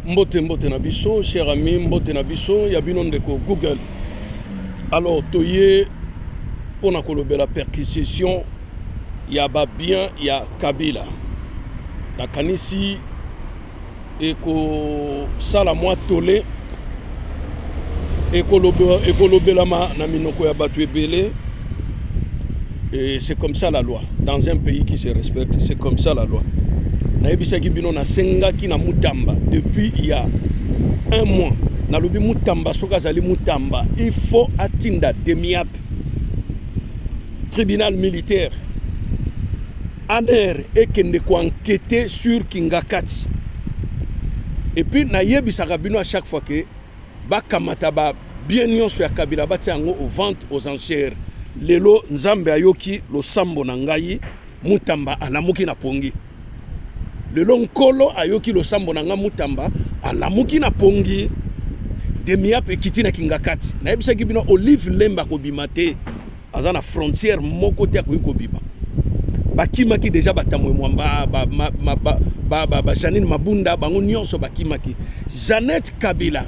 Mbote mbote na biso cher ami, mbote na biso ya bino ndeko Google. Alors toye mpo na kolobela perquisition ya ba bien ya Kabila. Nakanisi ekosala mwa tole, ekolobelama na minoko ya bato ebele. Et c'est comme ça la loi. Dans un pays qui se respecte, c'est comme ça la loi. Nayebisaki bino, nasengaki na Mutamba depuis il y a un mois. Nalobi Mutamba, soki azali Mutamba, il faut atinda DEMIAP, tribunal militaire, ANR ekende koenquêter sur Kingakati. Et puis nayebisaka bino à chaque fois que bakamata ba bien nyonso ya Kabila, batia yango aux ventes aux enchères. Lelo Nzambe ayoki losambo na ngai, Mutamba alamuki na pongi. Lelo Nkolo ayoki losambo na ngai, Mutamba alamuki na pongi. DEMIAP ekiti na Kingakati. Nayebisaki bino Olive Lembe akobima te, aza na frontière moko te akoki kobima. Bakimaki deja batamwe mwamba, ba, ma, ma, ba, ba, ba, ba Janine Mabunda, bango nyonso bakimaki. Jeannette Kabila,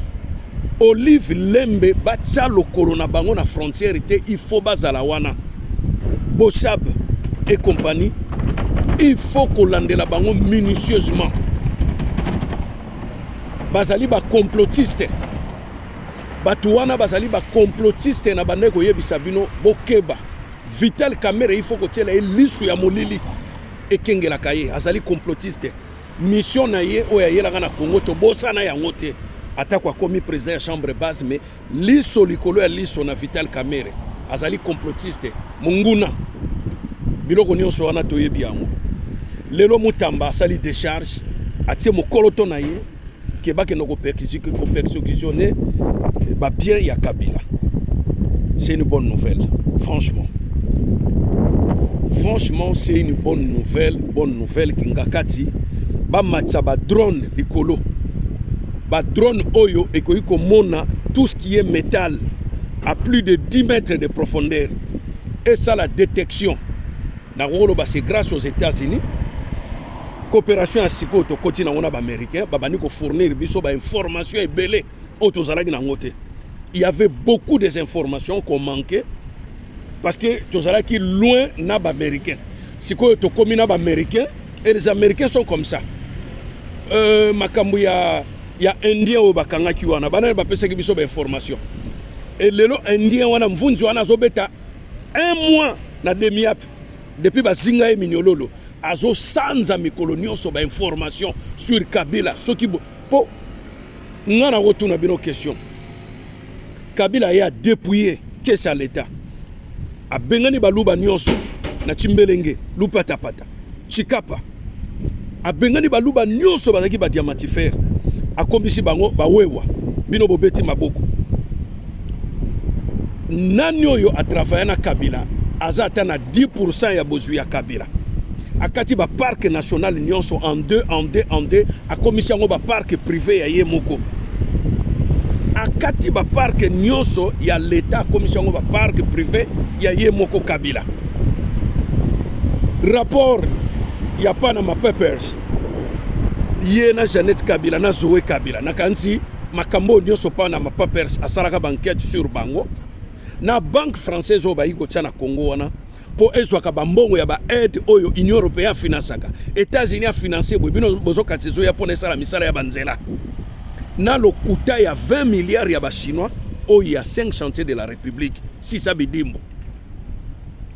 Olive Lembe batia lokolo na bango na frontière te, il faut bazala wana. Boshab et compagnie, il faut kolandela bango minutieusement. Bazali ba complotiste. Bato wana bazali ba complotiste. Na bandeko, koyebisa bino, bokeba. Vital Kamerhe, il faut kotiela ye lisu ya molili ekengelaka ye. Azali complotiste. Mission na ye oyo ayelaka na Congo, tobosana yango te. Atako akomi président ya chambre basse, mais liso likolo ya liso na Vital Kamerhe. Azali complotiste, monguna. Biloko nyonso wana toyebi yango. Lelo Mutamba asali décharge, atie mokoloto na ye ke bakende koperquisitionner babien ya Kabila. C'est une bonne nouvelle, franchement. Franchement, c'est une bonne nouvelle, bonne nouvelle. Kingakati, bamatisa badrone likolo, badrone oyo ekoki komona tout ce qui est métal à plus de 10 mètres de profondeur, esala détection. Nakokoloba c'est grâce aux États-Unis. Coopération ya sikoyo tokoti nango na baaméricain, babandi kofournir biso bainformation ebele oyo tozalaki nango te. Il y avait beaucoup des informations qu'on manquait parce que tozalaki loin na baaméricain. Sikoyo tokomi na baaméricain et les Américains sont comme ça. Makambo ya indien oyo bakangaki wana, banani bapesaki biso bainformation? E lelo indien wana, mvunzi wana, azobeta un mois na DEMIAP depuis bazinga ye minyololo, azosanza mikolo nyonso bainformation sur Kabila. Soki mpo nga na kotuna bino question, Kabila ye adépouillé caisse ya l'État, abengani baluba nyonso na Chimbelenge, Lupatapata, Chikapa, abengani baluba nyonso bazalaki badiamantifere, akomisi bango bawewa. Bino bobeti maboko. Nani oyo atravailla na Kabila aza ata na 10 ya bozwi ya Kabila? Akati baparc national nyonso en deux, en deux, en deux, akomisi yango baparc privé ya ye moko. Akati baparc nyonso ya l'État, akomisi yango baparc privé ya ye moko Kabila. Rapport ya Panama Papers, ye na Jeannette Kabila na Zoe Kabila, nakanisi makambo oyo nyonso Panama Papers asalaka baenquête sur bango na banque française oyo bayi kotia na Congo wana mpo ezwaka bambongo ya baaide oyo Union européenne afinansaka, États-Unis afinance. Boye bino bozokatisa, ezoya mpona esala misala ya banzela na lokuta ya 20 milliards ya bachinois oyo ya 5 chantier de la République, sisa bidimbo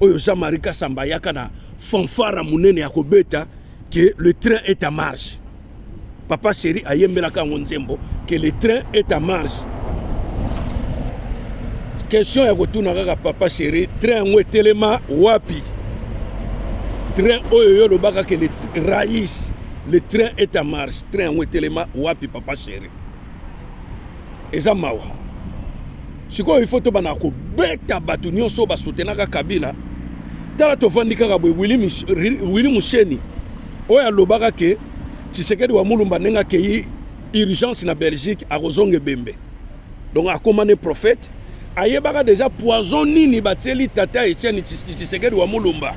oyo Jean-Marie Kasamba ayaka na fanfare monene ya kobeta que le train est en marche. Papa Chéri ayembelaka yango nzembo que le train est en marche. Question ya kotuna kaka papa Chéri, train yango etelema wapi? Train oyo yo olobaka ke le raïs, le train est en marche, train yango etelema wapi, papa Chéri? Eza mawa. Sikoyo ifo tobanda kobeta bato nyonso oyo basoutenaka Kabila. Tala, tovandi kaka boye, Willy Musheni oyo alobaka ke Tshisekedi wa Mulumba ndenge akei urgence na Belgique akozonga ebembe, donc akóma ne prophète, ayebaka déjà poison nini batieli tata Etienne Tshisekedi wa Mulumba.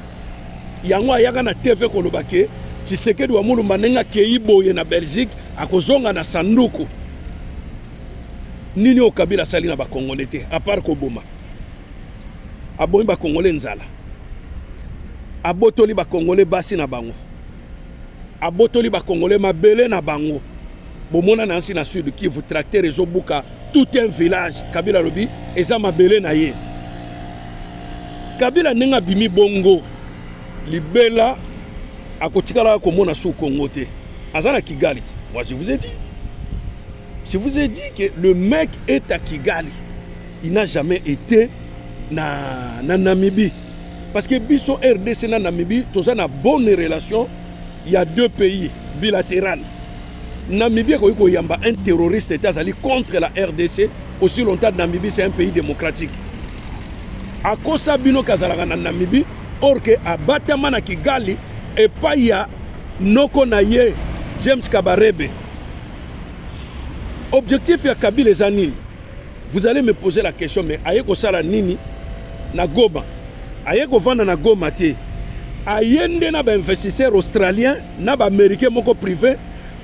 Yango ayaka na TV koloba ke Tshisekedi wa Mulumba ndenge akei boye na Belgique, akozonga na sanduku. Nini oyo Kabila asali na bakongole te, à part koboma? Abomi bakongole nzala, abotoli bakongole basi na bango, abotoli bakongole mabele na bango. Bomona na nsi na Sud Kivu, tracteur ezobuka tout un village. Kabila alobi eza mabele na ye. Kabila ndenge abimi bongo libela, akotikalaka komona su Congo te. Aza na Kigali. Moi, je vous ai dit, je vous ai dit que le mec est à Kigali, il n'a jamais été na Namibie, parce que biso RDC na Namibie toza na bonne relation. Il y a deux pays bilatéral. Namibie ekoki koyamba un terroriste te azali contre la RDC aussi longtemps. Namibie, c'est un pays démocratique. Akosa bino kazalaka na Namibie, or ke abatama na Kigali epai ya noko na ye James Kabarebe. Objectif ya Kabila eza nini? Vous allez me poser la question, mais aye kosala nini na Goma? Aye kovanda na Goma te. Aye nde na bainvestisseur australien na baaméricain moko privé,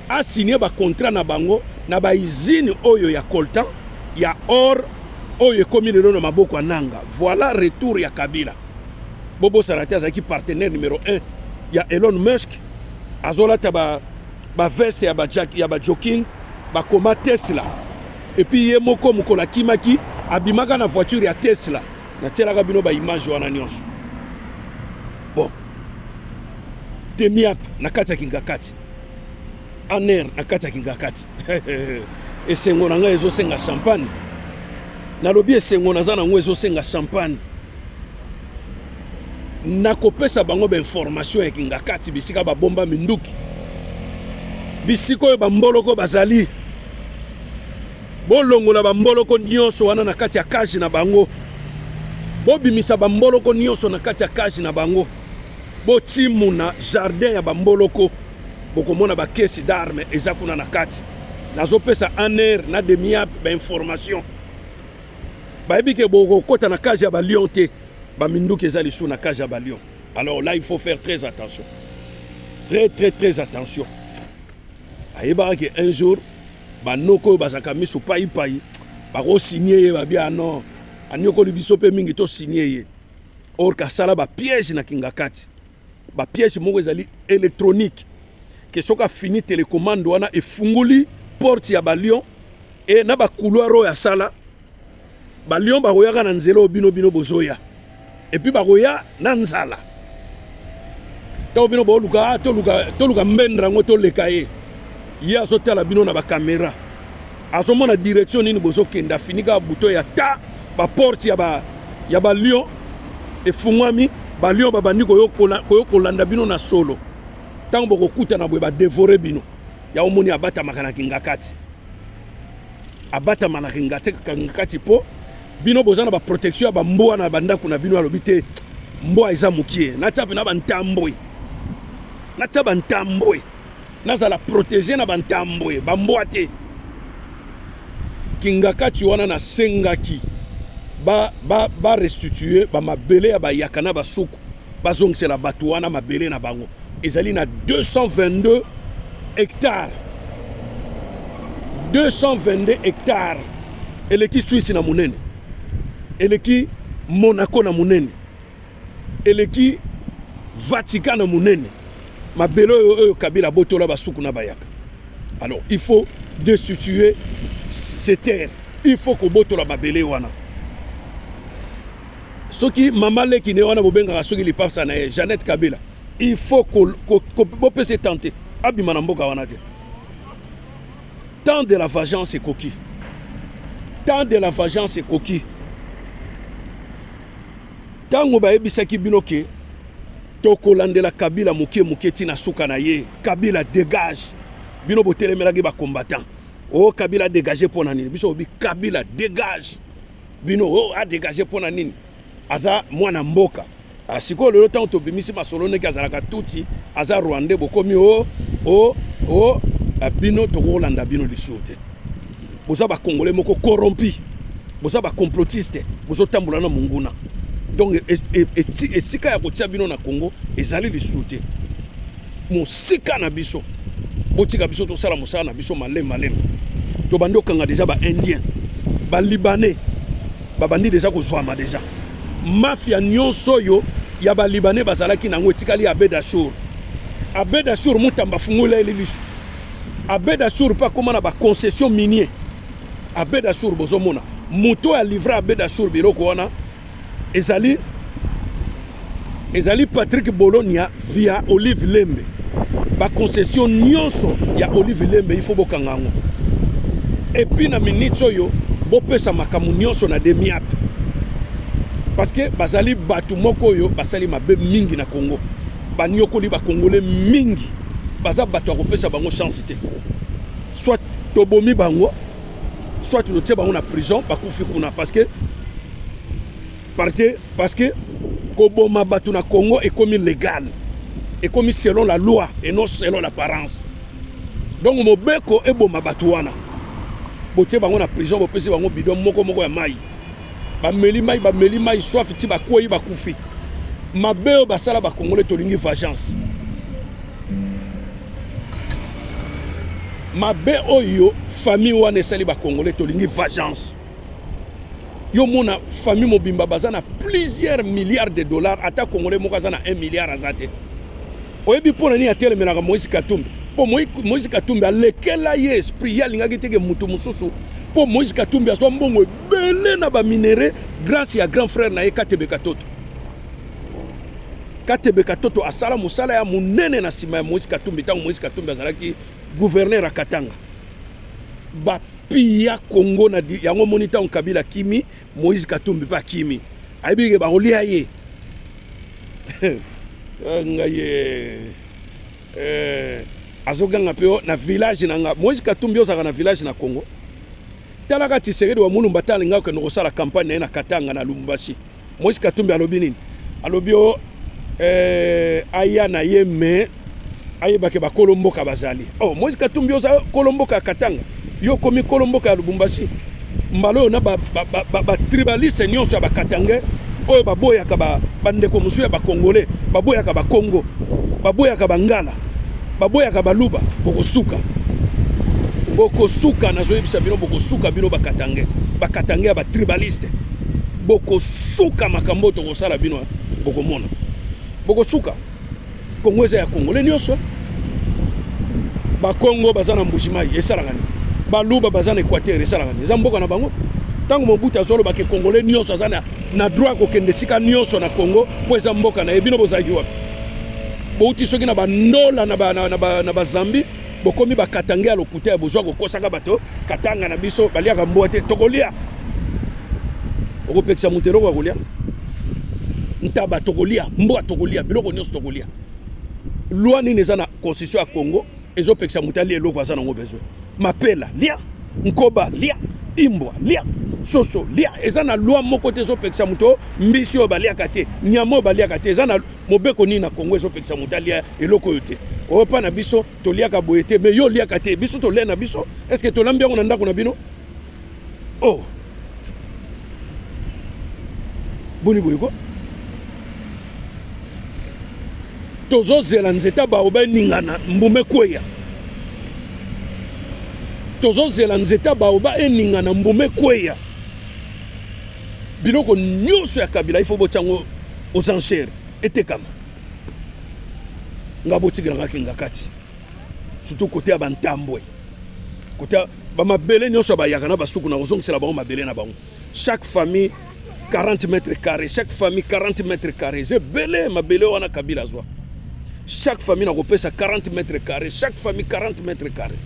asigne bacontrat na bango na bausine oyo ya coltan, ya or, oyo ekomi lelo na maboko ya Nanga. Voilà retour ya Kabila. Bobosana te, azalaki partenaire numéro 1 ya Elon Musk. Azolata baveste ba ya bajogging bakoma Tesla. Et puis ye moko, mokolo akimaki, abimaka na voiture ya Tesla. Natielaka bino baimage wana nyonso. Bon, Demiap na kati ya Kingakati, ANR na kati ya Kingakati. Esengo na ngai ezosenga champagne. Nalobi esengo naza nango ezosenga champagne. Nakopesa bango bainformation ya Kingakati, bisika babomba minduki, bisika oyo bamboloko bazali. Bolongola bamboloko nyonso wana na kati ya cage na bango, bobimisa bamboloko nyonso na kati ya cage na bango, botimuna jardin ya bamboloko, bokomona bacaisse d'arme eza kuna na kati. Nazopesa ANR na Demiap bainformation. Bayebi ke bokokɔta na cage ya balion te. Baminduki eza lisusu na cage ya balion. Alors là, il faut faire très attention, très très très attention. Ayebaka ke un jour banoko oyo bazalaka miso paipai bakosigne ye, babi: "Ah non, anyokoli biso mpe mingi, tosigne ye." Or kasala bapiège na Kingakati, bapiège moko ezali électronique ke soki afini télécommande wana, efungoli porte ya balion e na bacouloir oyo asala. Balion bakoyaka na nzela oyo bino bozoya, et puis bakoya na nzala. Ntango bino boluka toluka mbendre yango, toleka ye, ye azotala bino na bacaméra, azomona direction nini bozokende. Afini kaka bouton ya ta, baporte ya balion efungwami, balion babandi koyo kolanda bino na solo. Ntango bokokutana boye, badévorer bino. Ya omoni, abatamaka na Kingakati, abatama na Kingakati mpo bino boza na baprotection ya bambwa na bandako na bino. Alobi te, mbwa eza mokie, natia mpe na bantambwe, natia bantambwe, nazala protégé na bantambwe, bambwa te. Kingakati wana, nasengaki barestituer ba bamabele ya bayaka na basuku, bazongisela bato wana mabele na bango. Ezali na 222 hectare, 222 hectare. Eleki Swisse na monene, eleki Monaco na monene, eleki Vatican na monene, mabele oyo Kabila abotola basuku na bayaka. Alors il faut destituer ces terres, il faut kobotola mabele wana. Soki mama leki ne wana bobengaka soki lipapsa na ye Jeannette Kabila, il faut bopesa tante abima na mboka wana te. Temps de la vengeance ekoki, temps de la vengeance ekoki. Ntango bayebisaki bino ke tokolandela Kabila moke moke ntina suka na ye, Kabila dégage, bino botelemelaki bacombattant. O oh, Kabila dégage mpo na nini? Biso obi Kabila dégage, bino o oh, adégage mpo na nini? Aza mwana mboka. Ah, sikoyo lelo ntango tobimisi masolo ndenge azalaka tutsi, aza rwandais, bokomi o bino tokolanda bino lisusu te. Boza bacongolais moko corrompu, boza bacomplotiste, bozotambola na monguna. Donc esika ya kotia bino na Congo ezali lisusu te. Mosika na biso. Botika biso tosala mosala na biso malemi malemi. Tobandi okanga deja ba Indiens, ba Libanais babandi deja kozwama deja. Mafia nyonso oyo ya ba Libanais bazalaki nango etikali Abed Achour. Abed Achour Mutamba afungola ye lisu. Abed Achour mpe akoma na ba concession minier. Abed Achour bozomona moto oyo alivra Abed Achour biloko wana ezali ezali Patrick Bologna via Olive Lembe. Ba concession nyonso ya Olive Lembe il faut bokanga yango. Et puis na minutes oyo bopesa makambo nyonso na demiap parce que bazali bato moko oyo basali mabe mingi na Congo, banyokoli ba Congolais mingi, baza bato ya kopesa bango chance te. Soit tobomi bango, soit totie bango na prison bakufi kuna parce que parce que koboma bato na Congo ekomi légal, ekomi selon la loi et non selon l'apparence. Donc mobeko eboma bato wana, botie bango na prison, bopesi bango bidon moko moko ya mai, bameli mai, bameli mai soif ti bakwei bakufi. Mabe oyo basala bakongole, tolingi vengeance. Mabe oyo famille wana esali bakongole, tolingi vengeance. Yo mona famille mobimba baza na plusieurs milliards de dollars, ata congolais moko aza na 1 milliard aza te. Oyebi mpo na nini atelemelaka Moïse Katumbi? Mpo Moïse Katumbi alekela ye esprit, ye alingaki teke moto mosusu, mpo Moïse Katumbi azwa mbongo ebele na baminere grâce ya grand frère na ye Katebe Katoto. Katebe Katoto asala mosala ya monene na nsima ya Moïse Katumbi ntango Moïse Katumbi azalaki gouverneur ya Katanga. Bapiya Congo na yango moni ntango Kabila akimi, Moïse Katumbi mpe akimi, ayebi ke bakolia ye. Ngai eh, azoganga mpe na village na nga. Moïse Katumbi ozalaka na village na Congo. Talaka Tshisekedi wa Mulumba ata alinga kokende kosala campagne na ye na Katanga na Lubumbashi. Moïse Katumbi alobi nini? Alobi o eh, aya na ye me ayebake bakolo mboka bazali. Oh, Moïse Katumbi oza kolo mboka ya Katanga, yo okomi kolo mboka ya Lubumbashi. Mbala oyo na batribaliste ba, ba, ba nyonso ya bakatange oyo baboyaka bandeko ba mosusu ya bakongole, baboyaka bakongo, baboyaka bangala, baboyaka baluba, bokosuka, bokosuka. Nazoyebisa bino bokosuka, bino bakatange, bakatange ya batribaliste, bokosuka. Makambo oyo tokosala bino bokomona, bokosuka. Kongo eza ya Congolais nyonso. Bakongo baza na Mbujimayi, esalaka nini? Baluba baza na Equateur, esalaka nini? Eza mboka na bango. Ntango Mobutu azoloba ke Congolais nyonso aza na, na droit kokende esika nyonso na Congo mpo eza mboka na ye, bino bozalaki wapi? Bouti soki na bandola na ba, na, na, ba, na bazambi, bokomi bakatange ya lokuta ya bozwa kokosaka bato. Katanga na biso baliaka mbwa te, tokolia. Okopekisa moto eloko ya kolia? Ntaba tokolia, mbwa tokolia, biloko nyonso tokolia. Loi nini eza na constitution ya Congo ezopekisa moto alia eloko aza nango besoin? Mapela lia, nkoba lia, imbwa lia, soso lia. Eza na loi moko te ezopekisa moto mbisi oyo baliaka te, nyama oyo baliaka te. Eza na mobeko nini na Congo ezopekisa moto alia eloko oyo te? Oyo mpa na biso toliaka boye te, mais yo oliaka te, biso tolia na biso. Est ce que tolambi yango na ndako na bino? Oh, boni boye ko? Tozozela nzete ya baoba eningana, mbuma ekweya. Tozozela nzete ya baoba eningana, mbuma ekweya. Biloko nyonso ya Kabila ifo botia yango aux enchères, etekama. Nga botikelanga kinga kati, surtout kote ya bantambwe, kote bamabele nyonso bayaka na basuku, na kozongisela bango mabele na bango. Chaque famille 40 mètres carrés, chaque famille 40 mètres carrés. Eza ebele mabele wana Kabila azwa. Chaque famille nakopesa 40 mètres carrés, chaque famille 40 mètres carrés.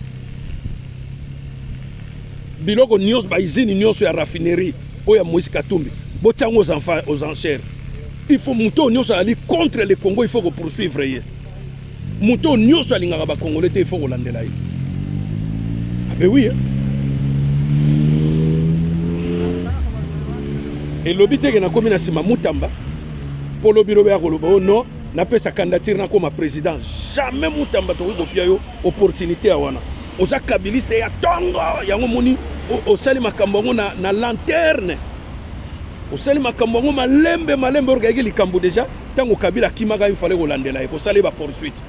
Biloko nyonso, bausine nyonso ya raffinerie oyo ya Moïse Katumbi, botia yango aux enchères. Il faut moto oyo nyonso azali contre le Congo, il faut kopoursuivre ye. Moto oyo nyonso alingaka bakongole te, il faut kolandela ye. Abe oui, eh? Elobi teke nakomi na nsima Mutamba mpo lobi lobi ya koloba o non, napesa candidature nakoma président. Jamais Mutamba tokoki kopia yo opportunité ya wana. Oza kabiliste ya tongo yango moni osali makambo yango na, na lanterne, osali makambo yango malembe malembe. Orgayaki likambo déjà ntango Kabila akimaka, il fallait kolandela ye, kosala ye bapoursuite.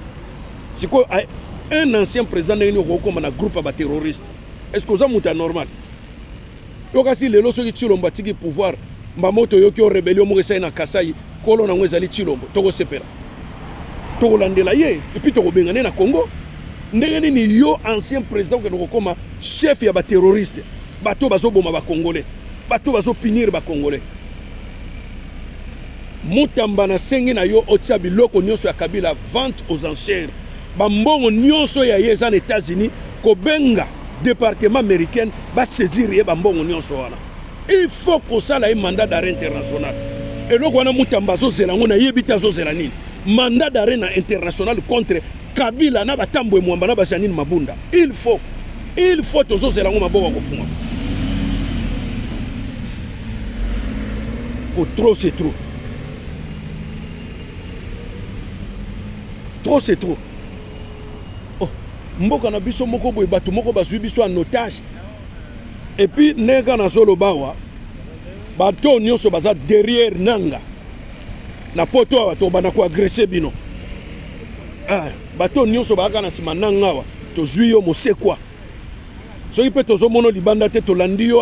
Sikoyo un ancien président, ndenge nini okokoma na groupe ya baterroriste? Est ce que oza moto ya normal? Yo kasi lelo, soki Tshilombo atiki pouvoir, mbamo toyoki o rébellion moko esali na Kasai, kolo nango ezali Tshilombo, tokosepela, tokolandela ye et puis tokobengana na Congo. Ndenge nini yo, ancien président, okende kokóma chef ya baterroriste, bato bazoboma bacongolais, bato bazopunir bacongolais? Mutamba, nasengi na yo otia biloko nyonso ya Kabila vente aux enchères. Bambongo nyonso ya ye eza na États-Unis, kobenga département américaine basaisir ye bambongo nyonso wana. Il faut kosala ye mandat d'arrêt international. Eloko wana Mutamba azozela yango, nayebi te azozela nini. Mandat d'arrêt na international contre Kabila na baTambwe Mwamba na baJanine Mabunda, il faut tozozela yango, maboko ya kofunga po trop c'est trop, trop c'est trop. Oh, mboka na biso moko boye, bato moko bazwi biso en otage. Et puis ndenge kaka nazoloba awa, bato nyonso baza derrière Nanga na Poto awa, tobanda koagresser bino. Ah, bato nyonso bayaka na nsima Nanga awa, tozwi yo mosekwa. Soki mpe tozomona libanda te, tolandi yo.